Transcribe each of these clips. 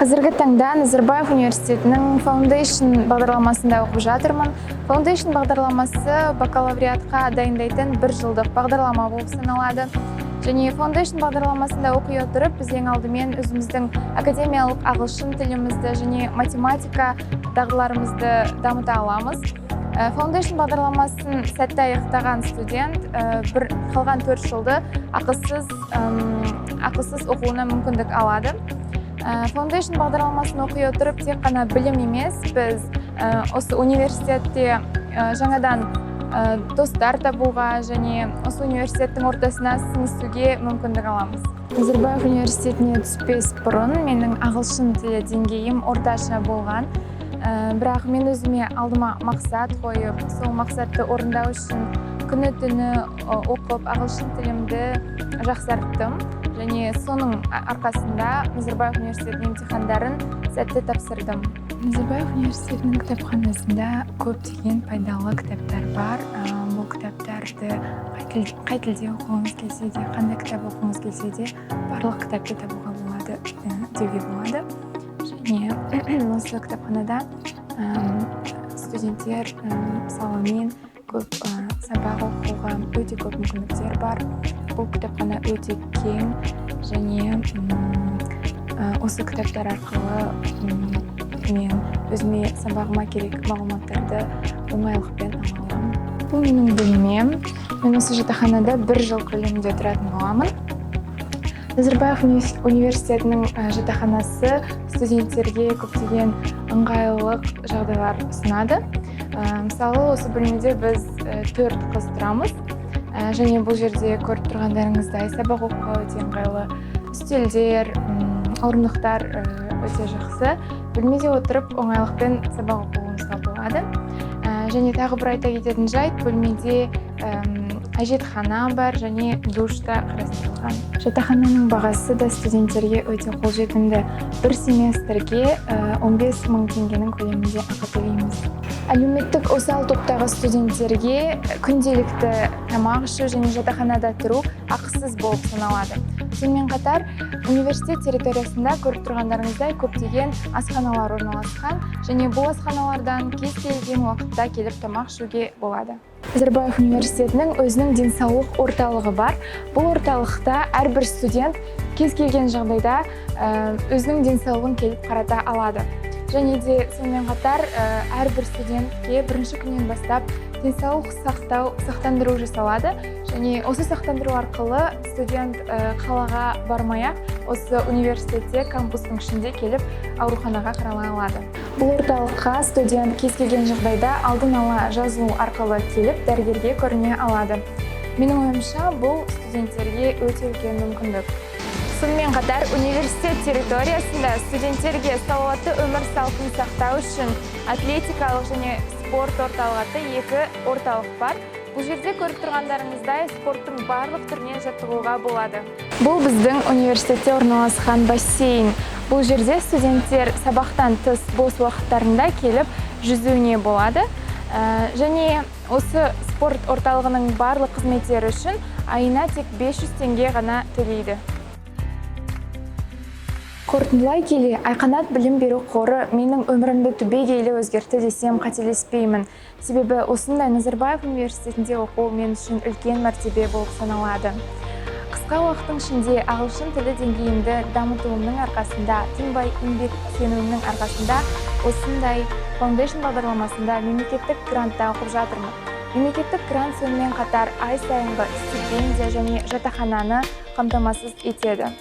Қазіргі таңда Назарбаев университетінің Foundation бағдарламасында оқып жатырмын. Foundation бағдарламасы бакалавриатқа дайындайтын бір жылдық бағдарлама болып саналады. Және Foundation бағдарламасында оқи отырып, біз ең алдымен өзіміздің академиялық ағылшын тілімізді және математика дағдыларымызды дамыта аламыз. Foundation бағдарламасын сәтті аяқтаған студент бір қалған 4 жылды ақысыз оқуына мүмкіндік алады. Foundation бағдарламасын оқи отырып, тек қана білім емес, біз осы университетте жаңадан достар табуға және осы университеттің ортасына сіңісуге мүмкіндік аламыз. Назарбаев университетіне түспес бұрын менің ағылшын тілі деңгейім орташа болған. Бірақ мен өзіме алдыма мақсат қойып, сол мақсатты орындау үшін күні түні оқып, ағылшын тілімді жақсарттым және соның арқасында Назарбаев университетінің емтихандарын сәтті тапсырдым. Назарбаев университетінің кітапханасында көптеген пайдалы кітаптар бар. Бұл кітаптарды қай тілде оқығыңыз келсе де, қандай кітап оқығыңыз келсе де, барлық кітапты табуға болады деуге болады. Және осы кітапханада студенттер, мысалы, мен көп сабақ оқуға өте көп мүмкіндіктер бар. Бұл кітапхана өте кең және осы кітаптар арқылы мен өзіме сабағыма керек мағлұматтарды оңайлықпен ала аламын. Бұл менің бөлмем. Мен осы жатақханада бір жыл көлемінде тұратын боламын. Назарбаев университетінің жатақханасы студенттерге көптеген ыңғайлылық жағдайлар ұсынады. Мысалы, осы бөлмеде біз төрт қыз тұрамыз. Және бұл жерде көріп тұрғандарыңыздай, сабақ оқуға өте ыңғайлы үстелдер, орындықтар өте жақсы. Бөлмеде отырып, оңайлықпен сабақ оқуыңызға болады. Және тағы бір айта кететін жайт: бөлмеде әжетхана бар және душ та қарастырылған. Жатақхананың бағасы да студенттерге өте қолжетімді. Бір семестрге 15 мың теңгенің көлемінде ақы төлейміз. Әлеуметтік осал топтағы студенттерге күнделікті тамақ ішу және жатақханада тұру ақысыз болып саналады. Сонымен қатар, университет территориясында көріп тұрғандарыңыздай, көптеген асханалар орналасқан және бұл асханалардан кез келген уақытта келіп тамақ ішуге болады. Назарбаев университетінің өзінің денсаулық орталығы бар. Бұл орталықта әрбір студент кез келген жағдайда өзінің денсаулығын келіп қарата алады. Және де сонымен қатар, әрбір студентке бірінші күннен бастап денсаулық сақтау сақтандыру жасалады және осы сақтандыру арқылы студент қалаға бармай ақ, осы университетте, кампустың ішінде келіп, ауруханаға қарала алады. Бұл орталыққа студент кез келген жағдайда алдын ала жазылу арқылы келіп, дәрігерге көріне алады. Менің ойымша, бұл студенттерге өте үлкен мүмкіндік. Сонымен қатар, университет территориясында студенттерге салауатты өмір салтын сақтау үшін атлетикалық және спорт орталығы атты екі орталық бар. Бұл жерде көріп тұрғандарыңыздай, спорттың барлық түрінен жаттығуға болады. Бұл біздің университетте орналасқан бассейн. Бұл жерде студенттер сабақтан тыс бос уақыттарында келіп жүзуіне болады. Және осы спорт орталығының барлық қызметтері үшін айына тек 500 теңге ғана төлейді. Қорытындылай келе, iQanat білім беру қоры менің өмірімді түбегейлі өзгертті десем, қателеспеймін. Себебі осындай Назарбаев университетінде оқу мен үшін үлкен мәртебе болып саналады. Қысқа уақыттың ішінде ағылшын тілі деңгейімді дамытуымның арқасында, тынбай еңбектенуімнің арқасында осындай Foundation бағдарламасында мемлекеттік грантта оқып жатырмын. Мемлекеттік грант сонымен қатар ай сайынғы стипендия және жатақхананы қамтамасыз етеді.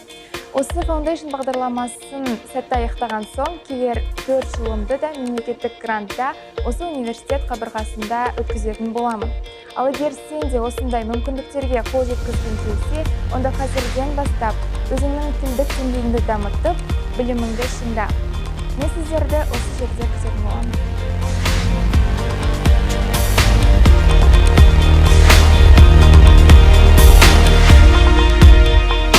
Осы Foundation бағдарламасын сәтті аяқтаған соң, келер 4 жылымды да мемлекеттік грантта осы университет қабырғасында өткізетін боламын. Ал егер сен де осындай мүмкіндіктерге қол жеткізгің келсе, онда қазірден бастап өзіңнің тілдік деңгейіңді дамытып, біліміңді шыңда. Мен сіздерді осы жерде күтетін боламын.